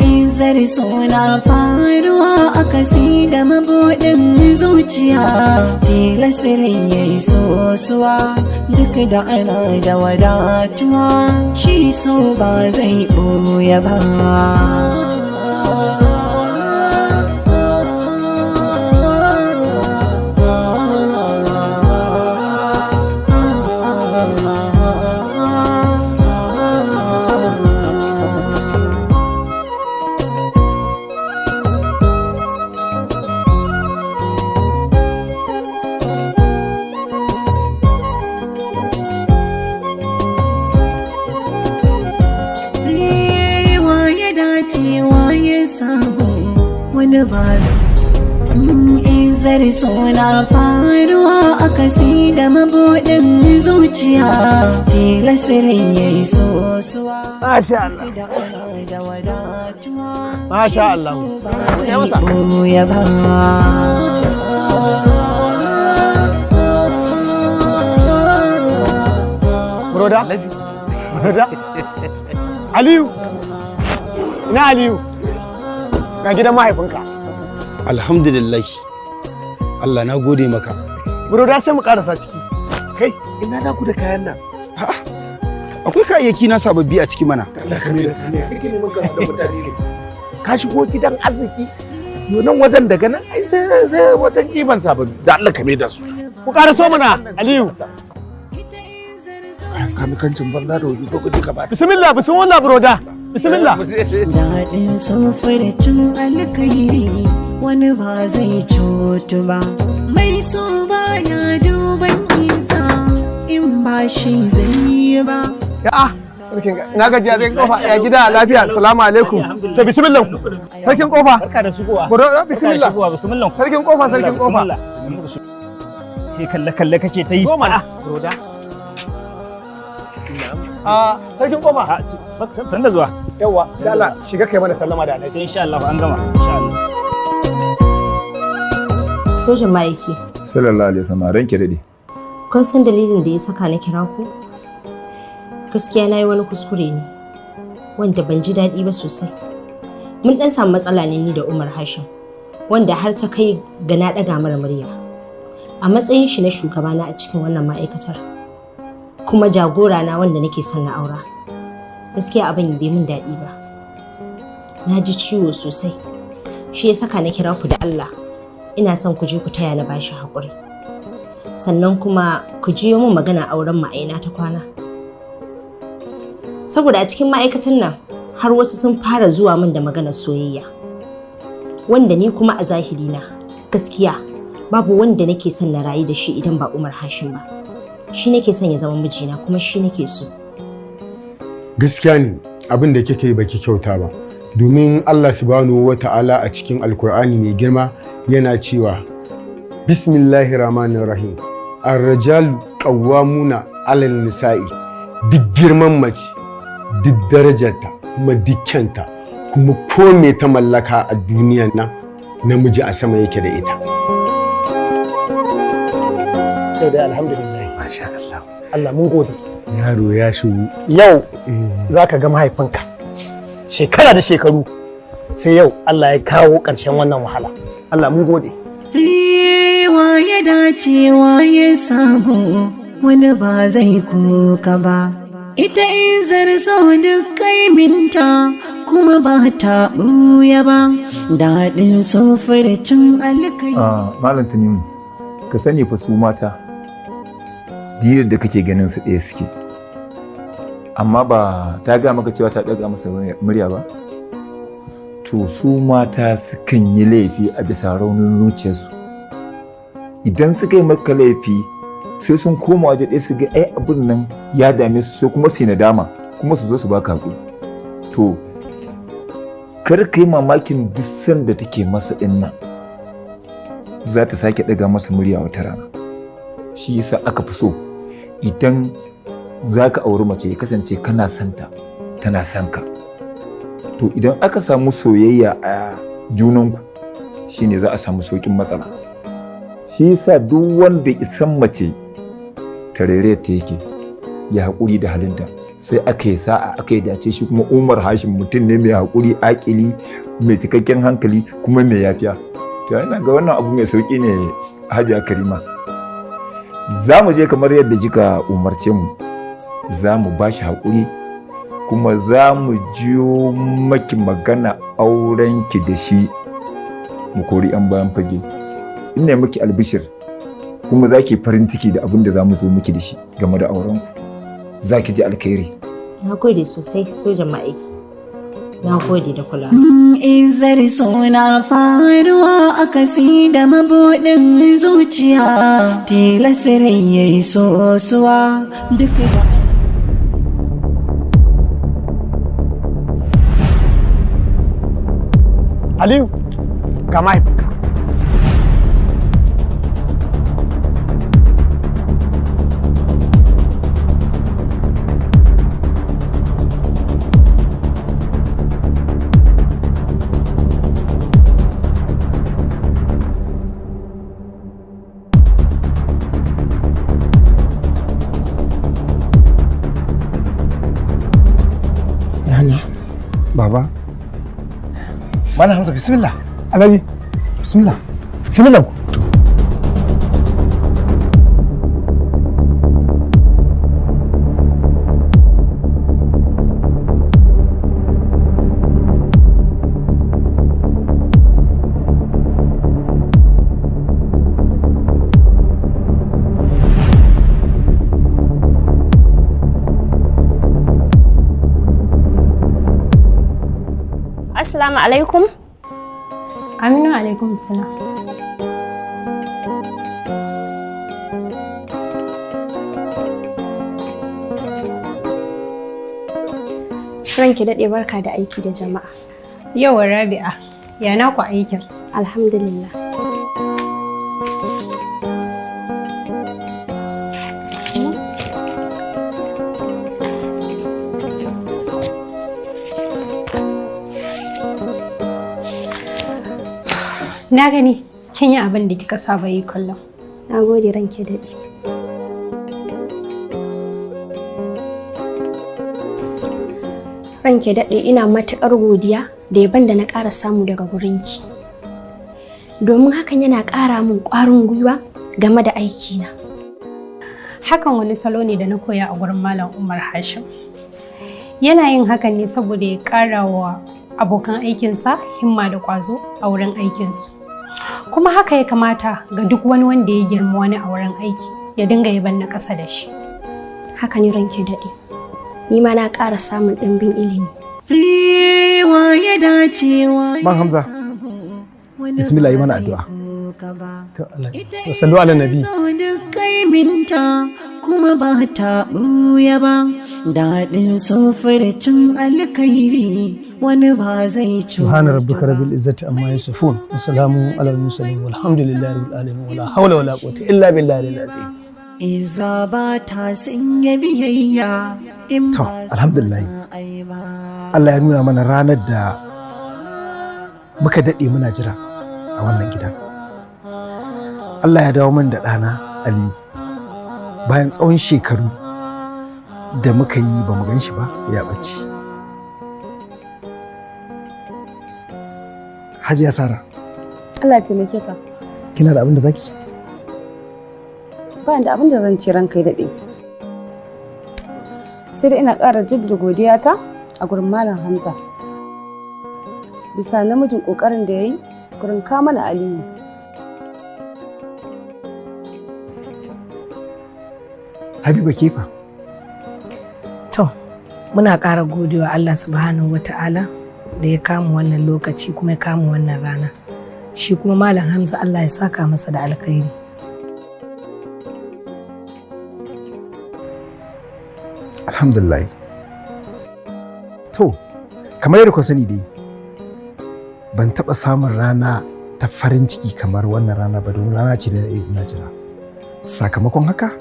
Izar suna faruwa a kasi da mabuɗin zuciya, tilasirin ya yi sosuwa duk da ana da wadatuwa, shi so ba zai ɓoye ba. Wani ba izar suna faruwa a kasi da mabuɗin zuciya, tilasirin ya yi sosuwa. Masha Allah. Da ana da wadatuwa. Masha Allah. Zai ɓoye ba. Broda? Broda? Aliyu! Ina Aliyu? Ga gidan mahaifinka. Alhamdulillah. Allah na gode maka. Broda, sai mu karasa ciki. Kai, ina za ku da kayan nan? Akwai kayayyaki na sababbi a ciki mana. Allah ka mai da kake neman ka da mutane ne. Ka shigo gidan arziki. Yo, nan wajen daga nan ai sai wajen kiban sababbi. Da Allah ka mai da su. Ku karaso mana, Aliyu. Kanukancin banza da waje ko ka ba. Bismillah, bismillah broda. Bismillah. Daɗin cin alkhairi wani ba zai cutu ba. Mai so baya duban isa in ba shi zai yi ba. Ya sarkin, ina gajiya zai kofa, ya gida lafiya, salamu alaikum. To bismillah ku. Sarkin kofa. Barka da shigowa. Broda, bismillah. Bismillah. Sarkin kofa, sarkin kofa. Sai kalle kalle kake ta yi. Zo mana. Broda. A sarkin kofa. San da zuwa. Yawwa, da Allah shiga kai mana sallama da Alhaji. Insha Allah an gama. Insha Allah. Sojan ma'aiki. Sallallahu alaihi wasallam, ranke dade. Kun san dalilin da ya saka na kira ku? Gaskiya na yi wani kuskure ne wanda ban ji daɗi ba sosai. Mun ɗan samu matsala ne ni da Umar Hashim, wanda har ta kai ga na ɗaga mara murya. A matsayin shi na shugabana a cikin wannan ma'aikatar, kuma jagora na wanda nake son na aura. Gaskiya abin bai min daɗi ba. Na ji ciwo sosai. Shi ya saka na kira ku da Allah. Ina son ku je ku taya na bashi haƙuri. Sannan kuma ku jiyo min magana auren ma'aina ta kwana. Saboda a cikin ma'aikatan nan har wasu sun fara zuwa min da maganar soyayya. Wanda ni kuma a zahiri na gaskiya babu wanda nake son na rayu da shi idan ba Umar Hashim ba. Shi nake son ya zama mijina kuma shi nake so. Gaskiya ne abin da kika yi baki kyauta ba. Domin Allah subhanahu wa ta'ala a cikin Alkur'ani mai girma yana cewa Bismillahir Rahmanir Rahim. Ar-rijalu qawwamuna 'alal nisa'i. Duk girman mace, duk darajarta, kuma dukkanta, kuma ko me ta mallaka a duniyan nan, namiji a sama yake da ita. Sai dai alhamdulillah. Masha Allah. Allah mun gode. Yaro ya shigo. Yau zaka ga mahaifinka. Shekara da shekaru sai yau Allah ya kawo ƙarshen wannan wahala. Allah mun gode. Wa ya dace wa ya samu wani ba zai kuka ba. Ita in zarzo duk kaiminta kuma ba ta ɓuya ba. Daɗin cin alkai. Malam Tanimu, ka sani fa su mata diyar da kake ganin su ɗaya suke. Amma ba ta ga maka cewa ta ɗaga masa murya ba? To su mata sukan yi laifi a bisa raunin zuciyarsu. Idan suka yi maka laifi sai sun koma waje ɗaya su ga ai abin nan ya dame su, sai kuma su yi nadama kuma su zo su baka hakuri. To kar ka yi mamakin duk sanda take masa ɗin nan za ta sake ɗaga masa murya wata rana. Shi yasa aka fi so idan za ka auri mace ya kasance kana santa tana son ka. To idan aka samu soyayya a junanku shine za a samu sauƙin matsala. Shi yasa duk wanda isan mace tarere ta yake ya haƙuri da halinta, Sai aka yi sa'a, aka yi dace, shi kuma Umar Hashim mutum ne mai haƙuri, aƙili, mai cikakken hankali, kuma mai yafiya. To, ina ga wannan abu mai sauƙi ne. Hajiya Karima, za mu je kamar yadda kika umarce mu, za mu ba shi haƙuri, kuma za mu jiyo maki magana aurenki da shi, mu kori 'yan bayan fage. Ina miki albishir, kuma za ki farin ciki da abin da za mu zo miki da shi game da aurenku. Za ki ji alkhairi. Na gode sosai, sojan ma'aiki. Na gode da kulawa. Izar suna faruwa a kasi da mabuɗin zuciya, tilasirin ya yi sosuwa duk da Aliyu, ga mahaifinka. Yana. Baba. Malam Hamza, bismillah. Alhaji, Bismillah. Bismillah ku. Assalamu alaikum. Aminu, alaikum salam. Ranki daɗe, barka da aiki da jama'a. Yauwa Rabi'a, ya naku aikin? Alhamdulillah. Na gani kin yi abin da kika saba yi kullum. Na gode, ranki daɗe. Ranki daɗe, ina matuƙar godiya da yabon da na ƙara samu daga gurinki. Domin hakan yana ƙara min ƙwarin gwiwa game da aikina. Hakan wani salo ne da na koya a gurin Malam Umar Hashim. Yana yin hakan ne saboda ya ƙara wa abokan aikinsa himma da ƙwazo a wurin aikinsu. Kuma haka ya kamata ga duk wani wanda ya girma wani a wurin aiki, ya dinga yaban na ƙasa da shi. Haka ne, ranki daɗe. Ni ma na ƙara samun ɗimbin ilimi. Wa ya dacewa Man Hamza, bismillah, yi mana addu'a. To Allah. To, sallu ala nabi. So duk kaiminta kuma ba ta ɓuya ba, daɗin cin alkhairi wani ba zai cutu Subhana rabbika ba. Rabbil izzati amma yasifun wa salamun alal mursalin, walhamdulillahi rabbil alamin, wala hawla wala quwwata illa billahi al azim. Iza ba ta sanya biyayya in To, ba so alhamdulillah. za a yi ba. Allah ya nuna mana ranar da muka daɗe muna jira a wannan gidan. Allah ya dawo min da ɗana Aliyu bayan tsawon shekaru da muka yi ba mu gan shi ba, ya ɓace. Hajiya Sara, Allah ya taimake ka. Kina da abin da zaki ce? Ba da abin da zan ce, ranka ya daɗe. Sai dai ina ƙara jaddada godiyata a gurin Malam Hamza. Bisa namijin ƙoƙarin da ya yi gurin kama mana Aliyu. Habiba, kefa? To, muna ƙara godewa Allah subhanahu wa ta'ala da ya kama wannan lokaci kuma ya kama wannan rana. Shi kuma Malam Hamza, Allah ya saka masa da alkhairi. Alhamdulillah. To, kamar yadda ku sani dai, ban taɓa samun rana ta farin ciki kamar wannan rana ba, domin rana ce da ina jira. Sakamakon haka,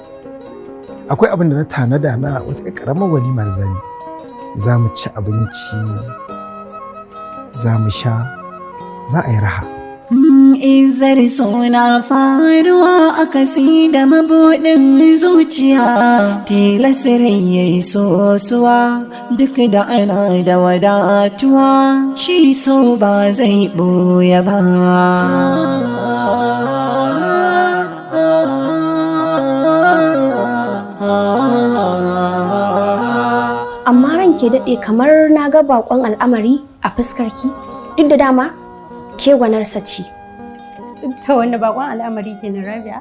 akwai abin da na tanada na wata ƴar ƙaramar walima da zamu za mu ci abinci, za mu sha, za a yi raha. Izar suna faruwa a kasi da mabuɗin zuciya, tilasirin ya yi sosuwa duk da ana da wadatuwa, shi so ba zai ɓoye ba. Amma ran ke daɗe kamar na ga baƙon al'amari a fuskarki, duk da dama ke gwanarsa ce. To wanda bakon al'amari kenan, Rabia?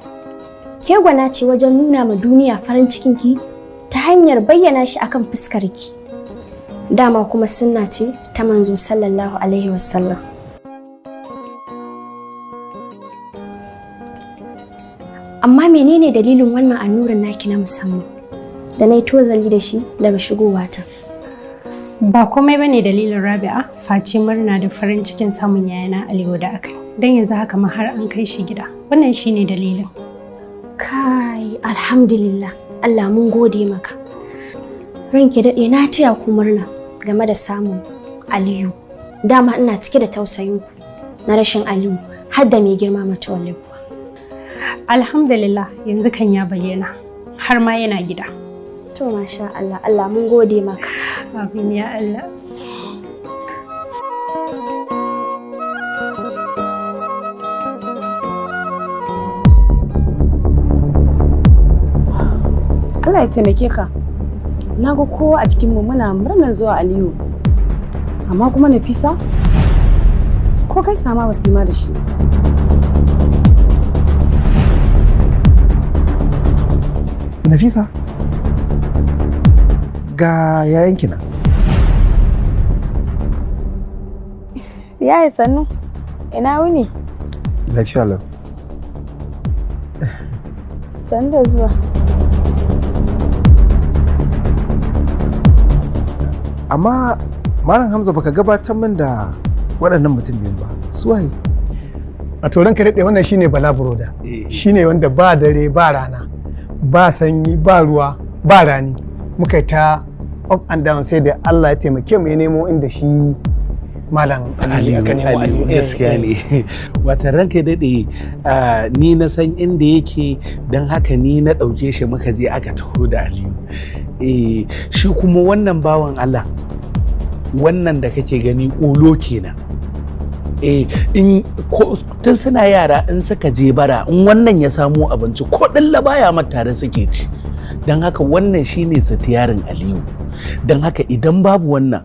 Ke gwana ce wajen nuna ma duniya farin cikinki ta hanyar bayyana shi akan fuskarki. Dama kuma sunna ce ta manzo sallallahu alaihi wasallam. Amma menene dalilin wannan annurin naki na musamman da na yi tozali da shi daga shigowata? Ba komai bane dalilin, Rabi'a, face murna da farin cikin samun yayana Aliyu da aka yi. Don yanzu haka ma har an kai shi gida. Wannan shine dalilin. Kai, alhamdulillah. Allah mun gode maka. Ranki daɗe, na taya ku murna game da samun Aliyu. Dama ina cike da tausayin ku na rashin Aliyu har da mai girma Matawalle kuwa. Alhamdulillah, yanzu kan ya bayyana har ma yana gida. To masha Allah, Allah mun gode maka. Amin ya Allah. Allah ya taimake ka. Na ga kowa a cikinmu muna murnar zuwa Aliyu. Amma kuma Nafisa, ko kai sama ba su yi ma da shi. Nafisa, ga yayanki nan. Yaya, sannu, ina wuni? Lafiya lau. Sannu da zuwa. Amma Malam Hamza, baka gabatar min da waɗannan mutum biyun ba. Su waye? A to ranka daɗe, wannan shine Bala Broda. Shine wanda ba dare ba rana, ba sanyi ba ruwa ba rani. Muka yi ta up and down sai da Allah ya taimake mu ya nemo inda shi Malam Aliyu aka nemo Aliyu. Gaskiya ne. Wata ranka ya daɗe, ni na san inda yake, don haka ni na ɗauke shi muka je aka taho da Aliyu. Eh, shi kuma wannan bawan Allah, wannan da kake gani ƙolo kenan. Eh, in ko tun suna yara in suka je bara, in wannan ya samo abinci ko ɗin baya mata tare suke ci. Don haka wannan shine sitiyarin Aliyu. Don haka idan babu wannan,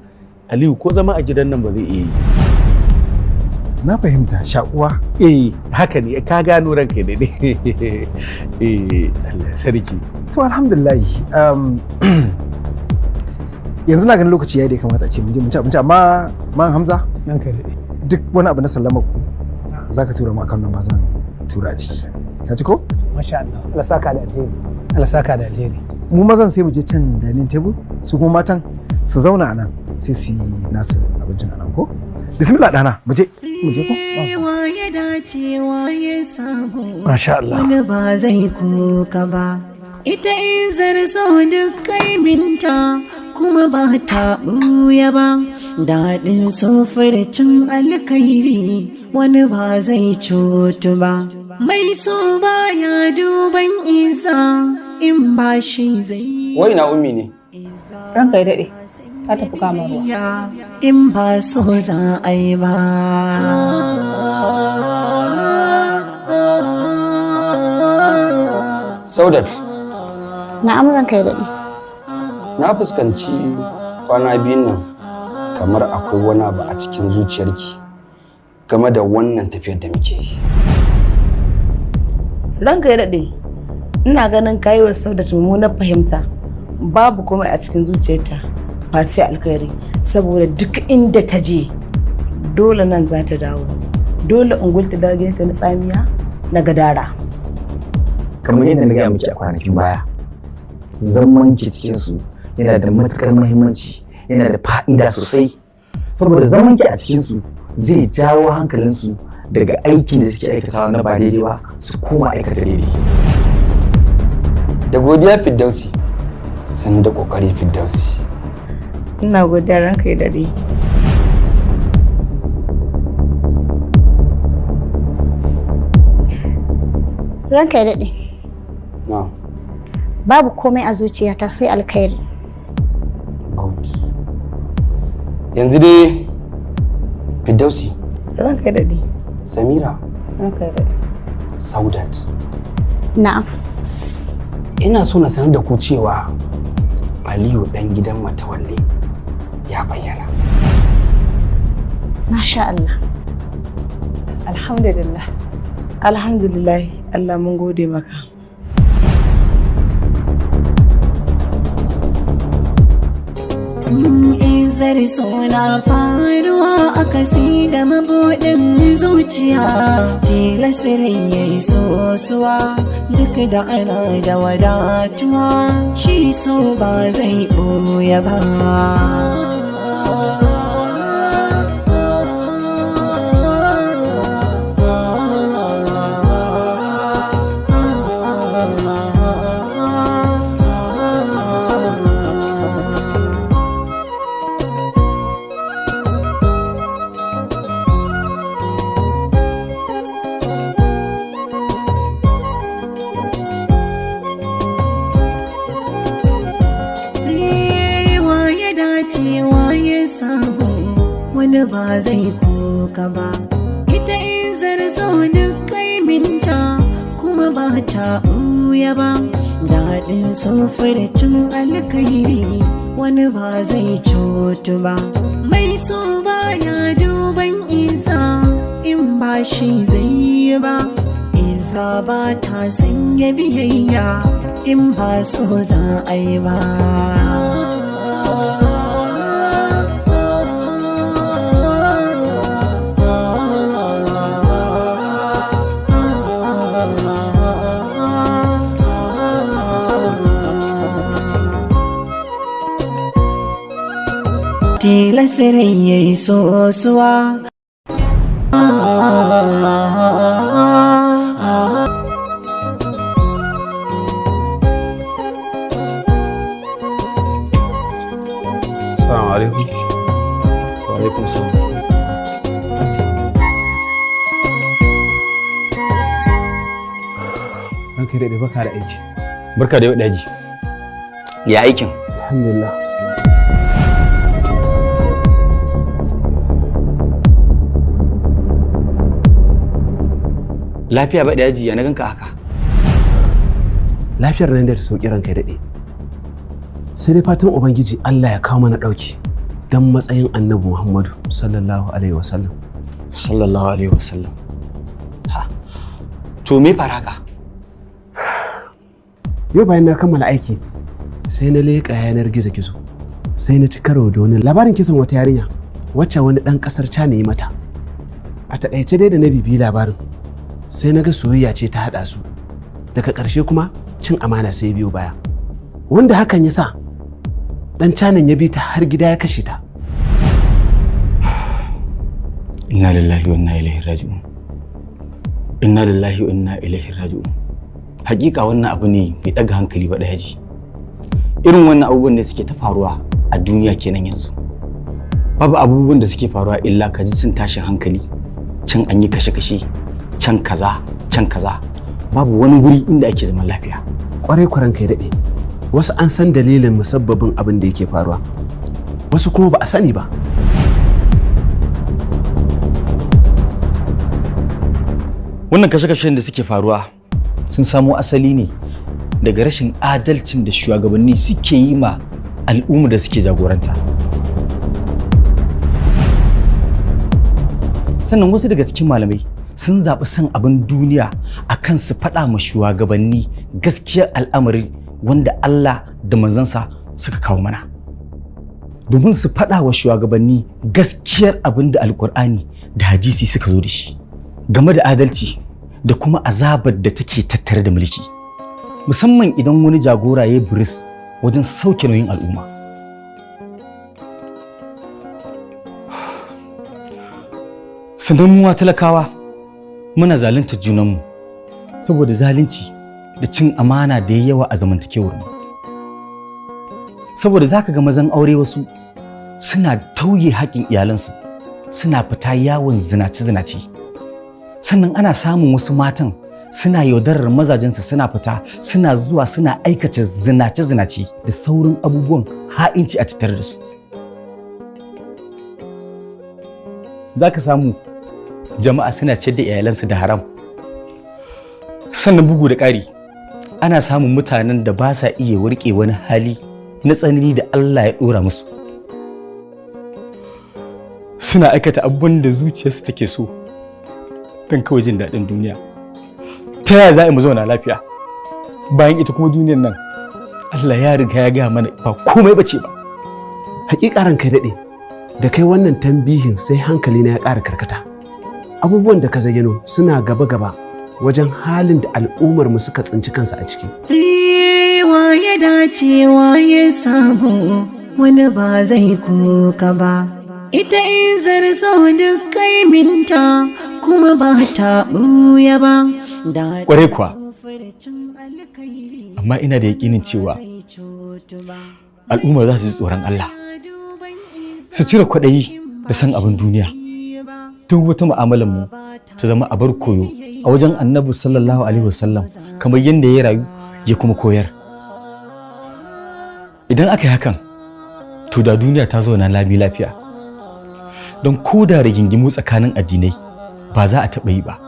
Aliyu ko zama a gidan nan ba zai iya yi. Na fahimta, shakuwa. Eh, haka ne, ka gano ranka daɗe. Eh, Allah sarki. To alhamdulillah. Yanzu na ganin lokaci yayi da ya kamata a ce mun je mun ci abinci, amma Man Hamza, Ranka daɗe. Duk wani abu na sallama ku zaka tura mu akan nan, ba zan tura a ciki. Ka ci ko? Masha Allah. Allah saka da alheri. Allah saka da alheri. Mu mazan sai mu je can dining table, su kuma matan su zauna a nan sai su yi nasu abincin a nan ko? Bismillah ɗana, mu je. Mu je ko? Wa ya dace, wa ya samu. Masha Allah. Wani ba zai kuka ba. Ita in zarzo duk kaiminta kuma ba ta ɓuya ba. Daɗin cin alkhairi wani ba zai cutu ba. Mai so ba ya duban isa in ba shi zai Wai na Ummi ne? Ranka ya daɗe, ta tafi kama ruwa. In ba so za a yi ba. Saudat, Na'am, ranka ya daɗe. na fuskanci kwana biyun nan kamar akwai wani abu a cikin zuciyarki game da wannan tafiyar da muke yi. Ranka ya daɗe, ina ganin kayi wa Saudat mummunar fahimta. Babu komai a cikin zuciyarta face alkhairi, saboda duk inda ta je dole nan za ta dawo. Dole ungul ta dawo gidanta na tsamiya na gadara. Kamar yadda na gaya miki a kwanakin baya, zaman ki cikin su yana da matukar muhimmanci, yana da fa'ida sosai, saboda zaman ki a cikin su zai jawo hankalinsu daga aikin da suke aikatawa na ba daidai ba su koma aikata daidai. Da godiya Firdausi, sannu da kokari Firdausi. Ina godiya, ranka ya daɗe. Ranka ya daɗe. Na. Babu komai a zuciyata sai alkhairi. Good. Yanzu dai Firdausi. Ranka ya daɗe. Samira. Ranka ya daɗe. Saudat. Na'am. Ina so na sanar da ku cewa Aliyu ɗan gidan Matawalle ya bayyana. Masha Allah. Alhamdulillah. Alhamdulillah, Allah mun gode maka. Izar suna faruwa a kasi da mabuɗin zuciya, tilasirin ya yi sosuwa duk da ana da wadatuwa, shi so ba zai ɓoye ba. Wani ba zai koka ba, ita in zarzo duk kaiminta kuma ba ta ɓuya ba, daɗin cin alkairi wani ba zai cutu ba, mai so ba ya duban isa in ba shi zai yi ba, isa ba ta sanya biyayya in ba so za a yi ba. Tilasirin ya yi sosuwa. Assalamu alaikum. Wa alaikum salam. Ranka daɗe, baka da aiki. Barka da yau daji. Ya aikin? Alhamdulillah. Lafiya ba daji, ya na ganka haka? Lafiyar nan da sauƙi, ranka daɗe. Sai dai fatan Ubangiji Allah ya kawo mana ɗauki don matsayin Annabi Muhammadu sallallahu alaihi wasallam. Sallallahu alaihi wasallam. Ha. To me fara haka? Yau bayan na kammala aiki sai na leƙa yanar gizo-gizo, sai na ci karo da wani labarin kisan wata yarinya wacce wani ɗan ƙasar China yi mata. A taƙaice dai da na bibiyi labarin sai na ga soyayya ce ta haɗa su, daga ƙarshe kuma cin amana sai biyo baya, wanda hakan ya sa ɗan canan ya bi ta har gida ya kashe ta. Inna lillahi wa inna ilaihi raji'un. Inna lillahi wa inna ilaihi raji'un. Hakika wannan abu ne mai ɗaga hankali ba ɗaya ji. Irin wannan abubuwan da suke ta faruwa a duniya kenan yanzu. Babu abubuwan da suke faruwa illa ka ji cin tashin hankali, can an yi kashe-kashe, can kaza, can kaza. Babu wani wuri inda ake zaman lafiya. Kwarai kwaran kai daɗe. Wasu an san dalilin musabbabin abin da yake faruwa, wasu kuma ba a sani ba. Wannan kashe-kashen da suke faruwa sun samo asali ne daga rashin adalcin da shugabanni suke yi ma al'ummar da suke jagoranta. Sannan wasu daga cikin malamai sun zaɓi son abin duniya a kan su faɗa ma shugabanni gaskiyar al'amari wanda Allah da manzansa suka kawo mana. Domin su faɗa wa shugabanni gaskiyar abin da Alƙur'ani da hadisi suka zo da shi game da adalci da kuma azabar da take tattare da mulki, musamman idan wani jagora ya biris wajen sauke nauyin al'umma. Sannan muwa talakawa muna zalunta junanmu saboda zalunci da cin amana da yawa a zamantakewar mu. Saboda zaka ga mazan aure wasu suna tauye haƙƙin iyalansu, suna fita yawon zinace-zinace. Sannan ana samun wasu matan Suna yaudarar mazajensu, suna fita, suna zuwa suna aikata zinace-zinace da sauran abubuwan ha'inci a tattare da su. Za ka samu jama'a suna ciyar da iyalansu da haram. Sannan bugu da ƙari, ana samun mutanen da ba sa iya warke wani hali na tsanani da Allah ya ɗora musu. Suna aikata abubuwan da zuciyarsu take so don kawai jin daɗin duniya. Ta yaya za a yi mu zauna lafiya bayan ita kuma duniyar nan Allah ya riga ya gaya mana ba komai bace ba. Hakika ranka daɗe, da kai wannan tambihin sai hankali na ya ƙara karkata. Abubuwan da ka zayyano suna gaba-gaba wajen halin da al'ummar mu suka tsinci kansu a ciki. Wa ya dace wa ya samu, wani ba zai kuka ba. Ita in zarzo duk kaiminta kuma ba ta ɓuya ba. Kwarai kuwa, amma ina da yaƙinin cewa al'umma za su ji tsoron Allah, su cire kwaɗayi da san abin duniya. Duk wata mu'amalar mu ta zama abar koyo a wajen Annabi sallallahu alaihi wasallam, kamar yadda ya rayu ya kuma koyar. Idan aka yi hakan, to da duniya ta zauna lami lafiya. Don ko da rigingimu tsakanin addinai ba za a taɓa yi ba,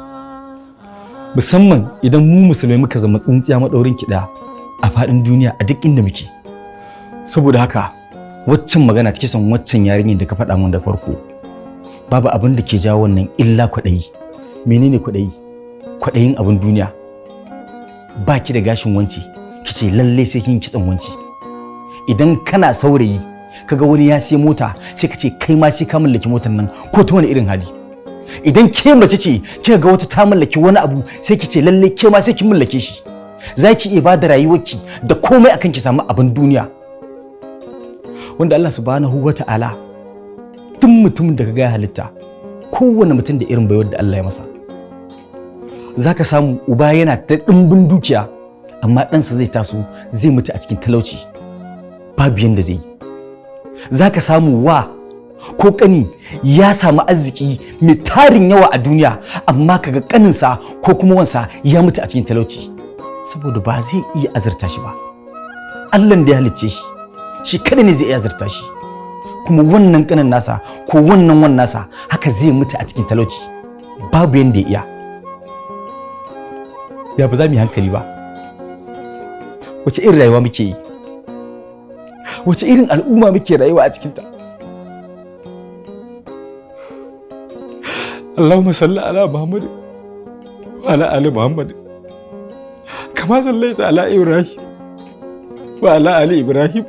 musamman idan mu musulmai muka zama tsintsiya maɗaurin kiɗa a faɗin duniya a duk inda muke. Saboda haka waccan magana ta kisan waccan yarinyar da ka faɗa mun da farko, babu abin da ke jawo wannan illa kwaɗayi. Menene kwaɗayi? Kwaɗayin abin duniya. Ba ki da gashin wanci, ki ce lalle sai kin kitson wanci. Idan kana saurayi kaga wani ya sai mota, sai ka ce kai ma sai ka mallaki motar nan ko ta wani irin hali. Idan ke mace ce kika ga wata ta mallaki wani abu, sai ki ce lalle ke ma sai ki mallake shi. Za ki iya bada rayuwarki da komai akan ki samu abin duniya. Wanda Allah subhanahu wata'ala, duk mutumin da kaga ya halitta, kowane mutum da irin baiwar da Allah ya masa. Za ka samu uba yana ta ɗimbin dukiya, amma ɗansa zai taso zai mutu a cikin talauci, babu yanda zai yi. Za ka samu wa ko ƙani ya samu arziki mai tarin yawa a duniya, amma kaga ƙaninsa ko kuma wansa ya mutu a cikin talauci, saboda ba zai iya azurta shi ba. Allahn da ya halicce shi, shi kada ne zai iya azurta shi. Kuma wannan ƙanin nasa ko wannan wan nasa haka zai mutu a cikin talauci, babu yanda ya iya. Ya ba za mu yi hankali ba? Wace irin rayuwa muke yi? Wace irin al'umma muke rayuwa a cikinta? Allahumma salli ala Muhammad wa ala ali Muhammad kama sallaita ala Ibrahim wa ala ali Ibrahim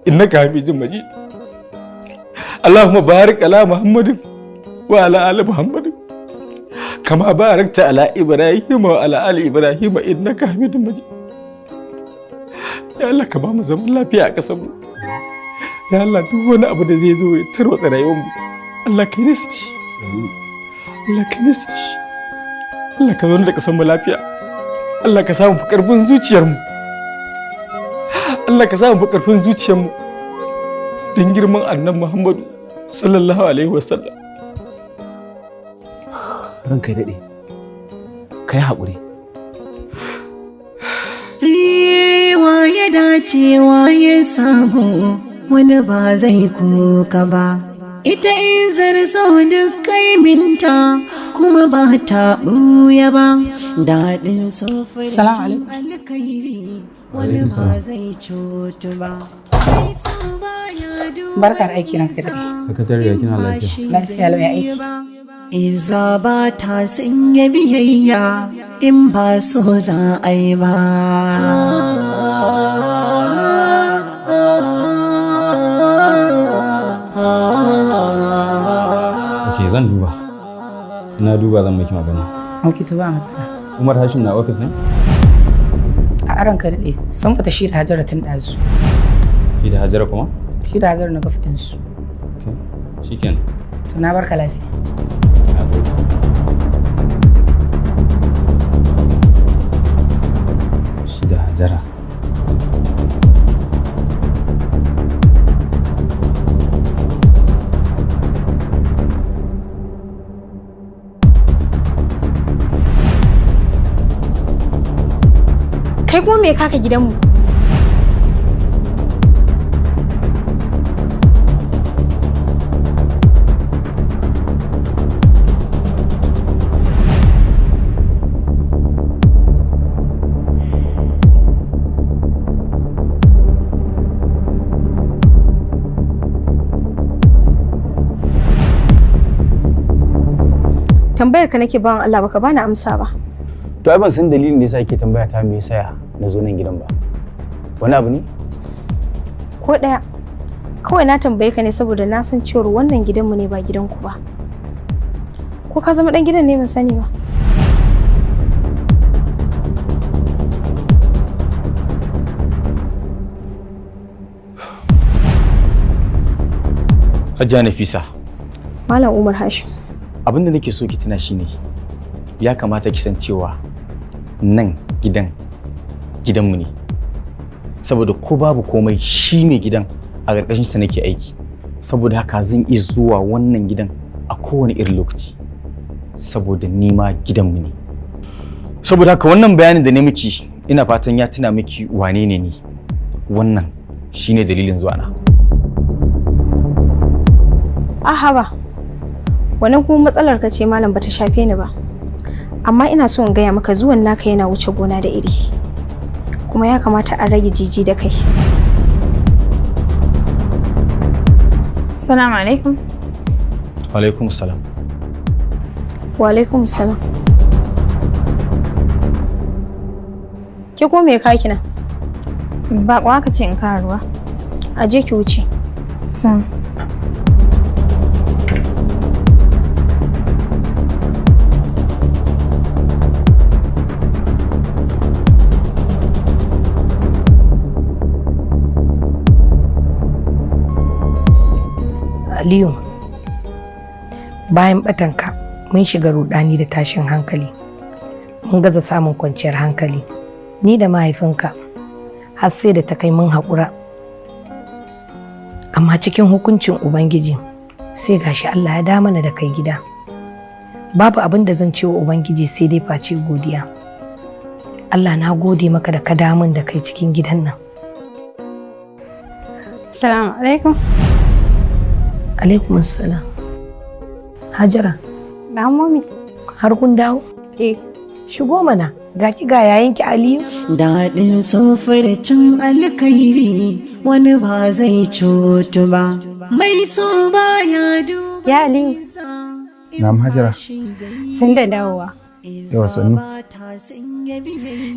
innaka Hamidum Majid. Allahumma barik ala Muhammad wa ala ali Muhammad kama barakta ala Ibrahim wa ala ali Ibrahim innaka Hamidum Majid. Ya Allah ka ba mu zaman lafiya a ƙasar mu. Ya Allah duk wani abu da zai zo ya tarwatsa rayuwar mu, Allah ka yi nesa da shi. Allah ka nesa da shi. Allah ka zauna da ƙasar mu lafiya. Allah ka samu fi ƙarfin zuciyar mu. Allah ka samu fi ƙarfin zuciyar mu. Don girman Annabi Muhammadu sallallahu alaihi wasallam. Ranka ya daɗe, ka yi haƙuri. Wa ya dace wa ya samu, wani ba zai kuka ba. Ita in zarzo duk kaiminta kuma ba ta ɓuya ba. Daɗin Salamu alaikum. alkhairi wani ba zai cutu ba. Barka da aiki ranka daɗe. Sakatariya kina lafiya? Lafiya lau ya aiki. Iza ba ta sanya biyayya in ba so za a yi ba. Ce zan duba. Ina duba zan miki magana. Ok, to ba matsala. Umar Hashim na ofis ne? A ranka daɗe sun fita shi da Hajara tun ɗazu. Shi da Hajara kuma? Shi da Hajara na ga fitan su. Ok, shikenan. To na barka lafiya. Shi da Hajara. Kai kuma me kaka gidanmu? Tambayar ka nake, bawan Allah, baka bani amsa ba. To ai ban san dalilin da yasa kike tambaya ta me yasa na zo nan gidan ba. Wani abu ne? Ko ɗaya. Kawai na tambaye ka ne saboda na san cewar wannan gidanmu ne ba gidanku ba. Ko ka zama ɗan gidan ne ban sani ba. Hajiya Nafisa. Malam Umar Hashim. Abin da nake so ki tuna shine ya kamata ki san cewa nan gidan gidanmu ne. Saboda ko babu komai, shi mai gidan a ƙarƙashin sa nake aiki. Saboda haka zan iya zuwa wannan gidan a kowane irin lokaci. Saboda ni ma gidanmu ne. Saboda haka wannan bayanin da ne miki, ina fatan ya tuna miki wane ne ni. Wannan shine dalilin zuwa na. Aha ba. Wannan kuma matsalar ka ce, malam, bata shafe ni ba. Amma ina so in gaya maka, zuwan naka yana wuce gona da iri. Kuma ya kamata a rage jiji da kai. Salamu alaikum. Alaikum salam. Wa alaikum salam. Ke kuma me ka kina? Baƙo aka ce in kawo ruwa. A je ki wuce. To. Aliyu, bayan batanka mun shiga rudani da tashin hankali. Mun gaza samun kwanciyar hankali. Ni da mahaifinka, har sai da ta kai mun haƙura. Amma cikin hukuncin Ubangiji, sai gashi Allah ya da mana da kai gida. Babu abin da zan ce wa Ubangiji sai dai face godiya. Allah, na gode maka da ka damun da kai cikin gidan nan. Salamu alaikum. Alaikum assalam. Hajara. Na, Mommy. Har kun dawo? Eh. Shigo mana. Ga ki ga yayanki Aliyu. Daɗin cin alkhairi wani ba zai cutu ba. Mai so baya duba. Ya Aliyu. Na'am, Hajara. Sun da dawowa. Yawa, sannu.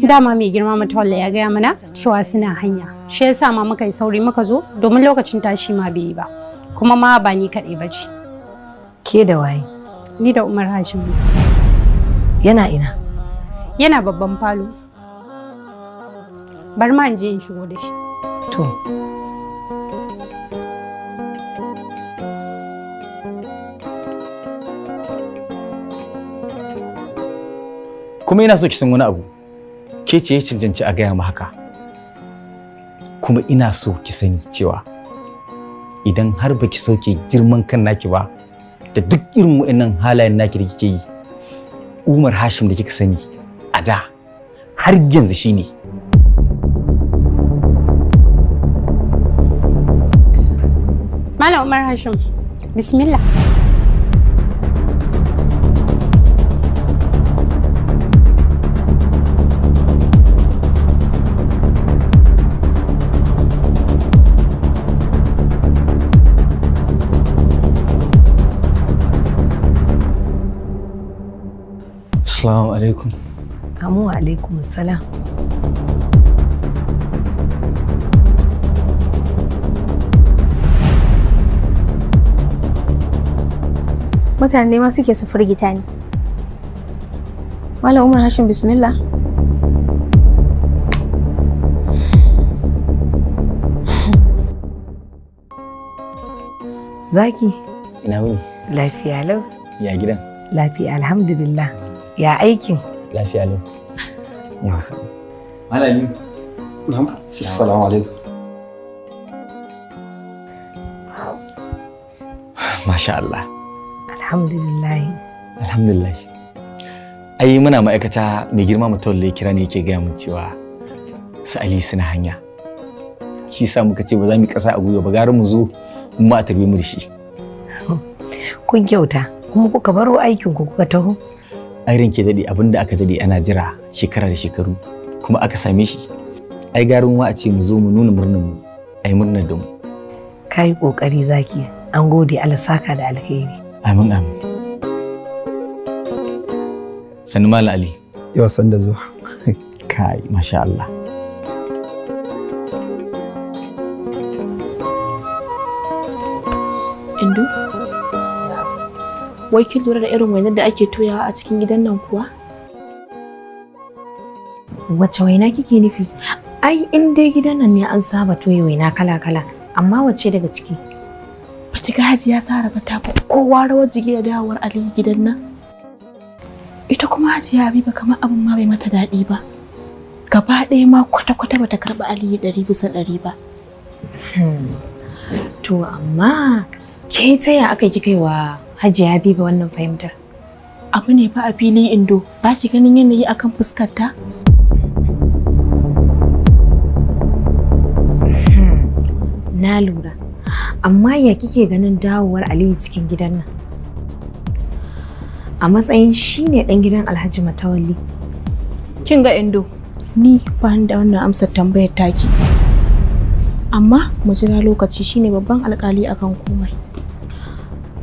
Dama mai girma Matawalla ya gaya mana cewa suna hanya. Shi yasa ma muka yi sauri muka zo, domin lokacin tashi ma bai yi ba. Kuma ma ba ni kaɗai ba ce. Ke da waye? Ni da Umar Hashim. Yana ina? Yana babban falo. Bar ma in je in shigo da shi. To. Kuma ina so ki san wani abu. Ke ce ya cancanci a gaya ma haka. Kuma ina so ki sani cewa idan har baki sauke girman kan naki ba da duk irin wa'annan halayen naki da kike yi, Umar Hashim da kika sani a da har yanzu shine. Malam Umar Hashim, bismillah. Assalamu alaikum. Amu alaikum salam. Mutane ma suke su firgita ni. Malam Umar Hashim, bismillah. Zaki. Ina wuni? Lafiya lau. Ya gidan? Lafiya, alhamdulillah. Ya aikin? Lafiya lau. Yawa. Malami. Na'am. Assalamu alaikum. Masha Allah. Alhamdulillah. Alhamdulillah. Ai muna ma'aikata mai girma Mutawalla ya kira ne yake gaya mun cewa Su Ali suna hanya. Shi sa muka ce ba za mu yi ƙasa a gwiwa ba, gara mu zo mu a tarbe mu da shi. Kun kyauta kuma kuka baro aikin ku kuka taho. Ai ranke daɗe, abin da aka daɗe ana jira shekara da shekaru kuma aka same shi. Ai garin ma a ce mu zo mu nuna murnar mu, ai murnar da mu. Ka yi ƙoƙari zaki, an gode, Allah saka da alheri. Amin amin. Sannu Malam Ali. Yau san da zuwa. Kai masha Allah. Indo? Wai kin lura da irin wainar da ake toyawa a cikin gidan nan kuwa? Wace waina kike nufi? Ai in dai gidan nan ne an saba toye waina kala-kala, amma wacce daga ciki? Ba ki ga Hajiya Sara ba ta fi kowa rawar jiki da dawowar Aliyu gidan nan? Ita kuma Hajiya Habiba kamar abin ma bai mata daɗi ba. Gaba ɗaya ma kwata-kwata bata karɓi Aliyu 100% ba. To amma ke ta ya aka kika yi wa Hajiya Habiba wannan fahimtar? Abu ne fa a fili Indo, ba ki ganin yanayi akan fuskarta? Na lura. Amma ya kike ganin dawowar Aliyu cikin gidan nan? A matsayin shi ne ɗan gidan Alhaji Matawalli. Kin ga Indo, ni ba ni da wannan amsar tambayar taki. Amma mu jira lokaci, shine babban alƙali akan komai.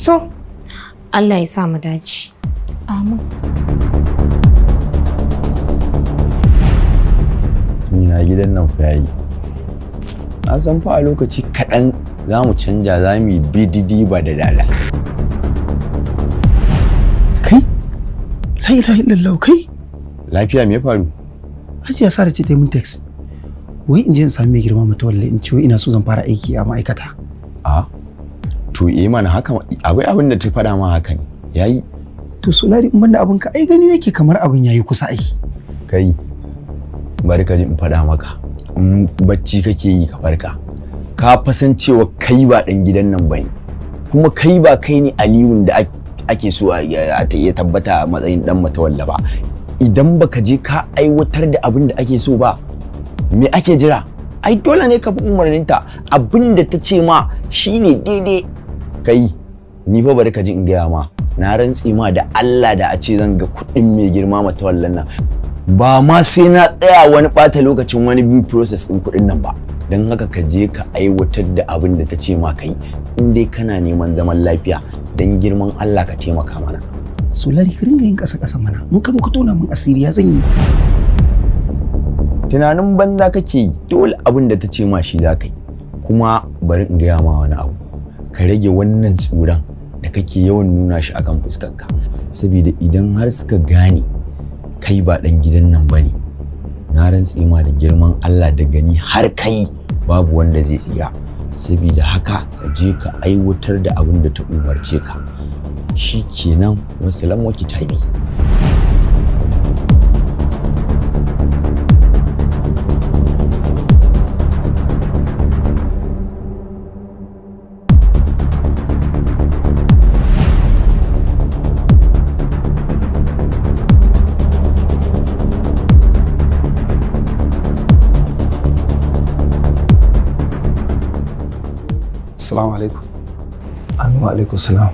To, Allah ya sa mu dace. Amin. Ni na gidan nan fa yayi. An san fa a lokaci kaɗan za mu canja, za mu yi bididi ba da dala. Kai? La ilaha illallah kai? Lafiya, me ya faru? Hajiya Sara ce ta yi min text. Wai in je in sami mai girma Matawalle in ce wai ina so zan fara aiki a ma'aikata. A? To eh mana, haka akwai abin da ta faɗa ma, haka ne. Yayi. To Solari, in banda abin ka, ai gani nake kamar abin yayi kusa ai. Kai, bari ka ji in faɗa maka. In bacci kake yi ka farka. Ka fasan cewa kai ba ɗan gidan nan bane. Kuma kai ba kai ne Aliyun da ake so a ya tabbata a matsayin ɗan Matawalla ba. Idan baka je ka aiwatar da abin da ake so ba, me ake jira? Ai dole ne ka bi umarninta, abin da ta ce ma shine daidai. Kai, ni fa bari ka ji in gaya ma, na rantse ma da Allah da a ce zan ga kuɗin mai girma Matawallan nan, ba ma sai na tsaya wani ɓata lokacin wani bin process ɗin kuɗin nan ba. Don haka ka je ka aiwatar da abin da ta ce ma ka yi, in dai kana neman zaman lafiya, don girman Allah ka taimaka mana. Solari, ka ringa yin ƙasa ƙasa mana, in ka zo ka tona min asiri ya zan yi. Tunanin banza kake yi, dole abin da ta ce ma shi za ka yi. Kuma bari in gaya ma wani abu, ka rage wannan tsoron da kake yawan nuna shi akan fuskarka, saboda idan har suka gane kai ba ɗan gidan nan bane, na rantse ma da girman Allah da gani har kai babu wanda zai tsira. Saboda haka ka je ka aiwatar da abin da ta umarce ka, shi kenan, wasalam wa kitabi. Assalamu alaikum. Amin wa alaikum salam.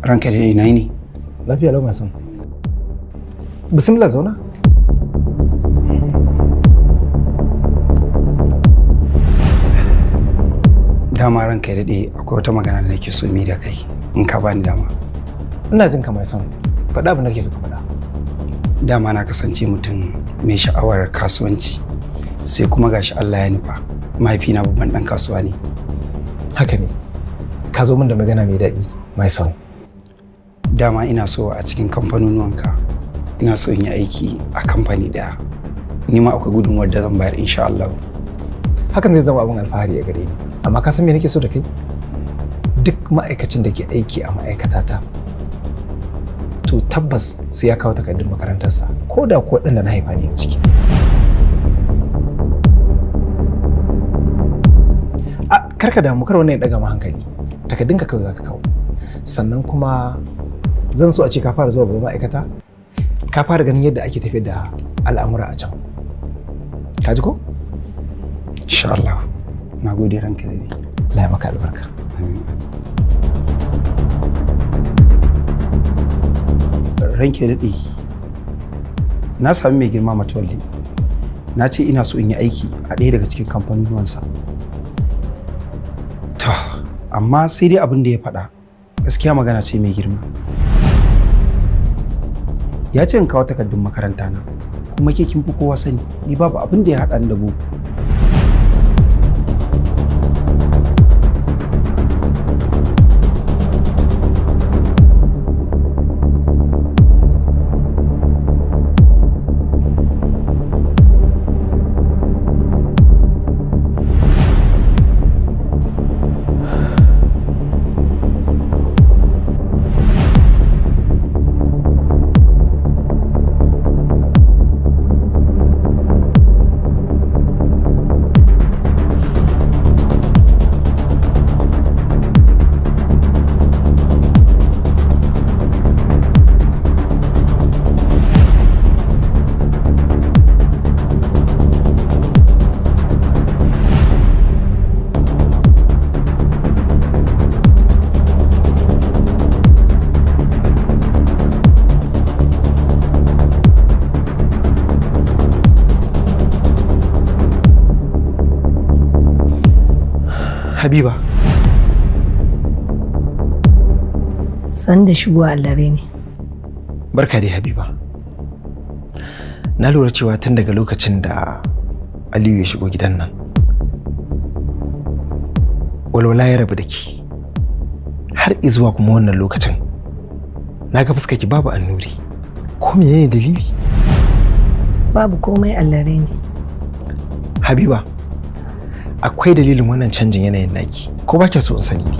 Ranka da ina ne? Lafiya lau masan. Bismillah, zauna. Dama ranka ya daɗe, akwai wata magana da nake so mi da kai in ka bani dama. Ina jin ka mai son. Faɗa abin da kake so ka faɗa. Dama na kasance mutum mai sha'awar kasuwanci, sai kuma gashi Allah ya nufa mahaifina babban ɗan kasuwa ne. Haka ne. Ka zo min da magana mai daɗi, my son. Dama ina so a cikin kamfanonuwanka ina so in yi aiki a kamfani ɗaya. Ni ma akwai gudunmuwar da zan bayar insha Allah. Hakan zai zama abin alfahari a gare ni. Amma ka san me nake so da kai? Duk ma'aikacin da ke aiki a ma'aikatata to tabbas sai ya kawo takardun makarantarsa, ko da kuwa ɗan da na haifa ne a ciki. A karka damu, kar wannan ya ɗaga ma hankali. Takardunka kawai za ka kawo. Sannan kuma zan so a ce ka fara zuwa babban ma'aikata, ka fara ganin yadda ake tafiyar da al'amura a can. Ka ji ko? Insha Allah. Na gode ranka daɗe. Allah ya maka albarka. Amin. Ranke daɗe, na sami mai girma Matawalle, na ce ina so in yi aiki a ɗaya daga cikin kamfanonuwansa. To, amma sai dai abin da ya faɗa gaskiya magana ce mai girma. Ya ce in kawo takardun makaranta na, kuma ke kin fi kowa sani ni babu abin da ya haɗa ni da boko. Habiba. San da shigo Allare ne. Barka dai, Habiba. Na lura cewa tun daga lokacin da Aliyu ya shigo gidan nan, walwala ya rabu da ke. Har izuwa kuma wannan lokacin, na ga fuskarki babu annuri. Ko menene dalili? Babu komai, Allare ne. Habiba, akwai dalilin wannan canjin yanayin naki, ko ba kya so in sani ne?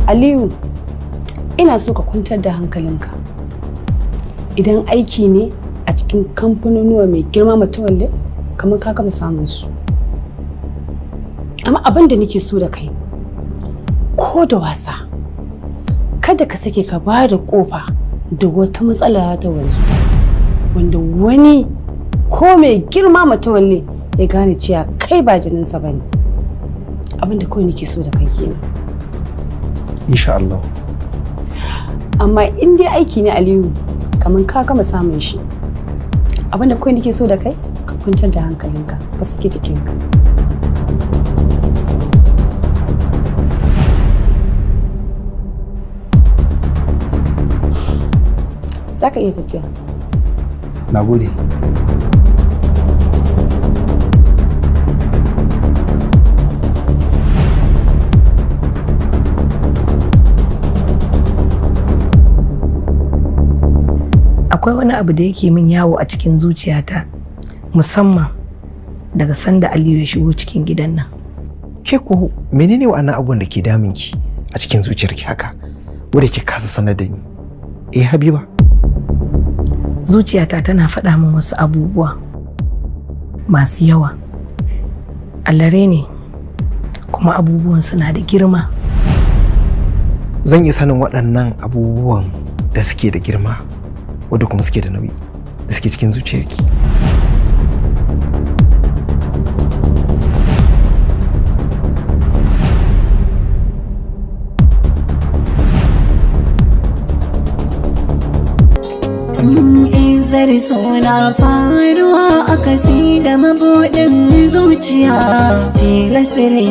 Aliyu, ina so ka kwantar da hankalinka. Idan aiki ne a cikin kamfanonuwa mai girma Matawalle, kamar ka gama samun su. Amma abin da nake so da kai, ko da wasa, kada ka sake ka ba da kofa da wata matsala ta wanzu, wanda wani ko mai girma Matawalle ya gane cewa kai ba jininsa ba ne. Abin da kawai nake so da kai kenan. Insha Allah. Amma in dai aiki ne, Aliyu, kamar ka gama samun shi. Abin da kawai nake so da kai, ka kwantar da hankalinka, ka saki jikinka. Za ka iya tafiya. Na gode. Akwai wani abu da yake min yawo a cikin zuciyata, musamman daga sanda Aliyu ya shigo cikin gidan nan. Ke ko menene wa'annan abubuwan da ke damunki a cikin zuciyarki haka, wanda ke kasa sanar da ni? Eh, Habiba. Zuciyata tana faɗa min wasu abubuwa masu yawa. Allare ne, kuma abubuwan suna da girma. Zan iya sanin waɗannan abubuwan da suke da girma, wadda kuma suke da nauyi, da suke cikin zuciyarki? Izar suna faruwa a kasi da mabuɗin zuciya tilasirin.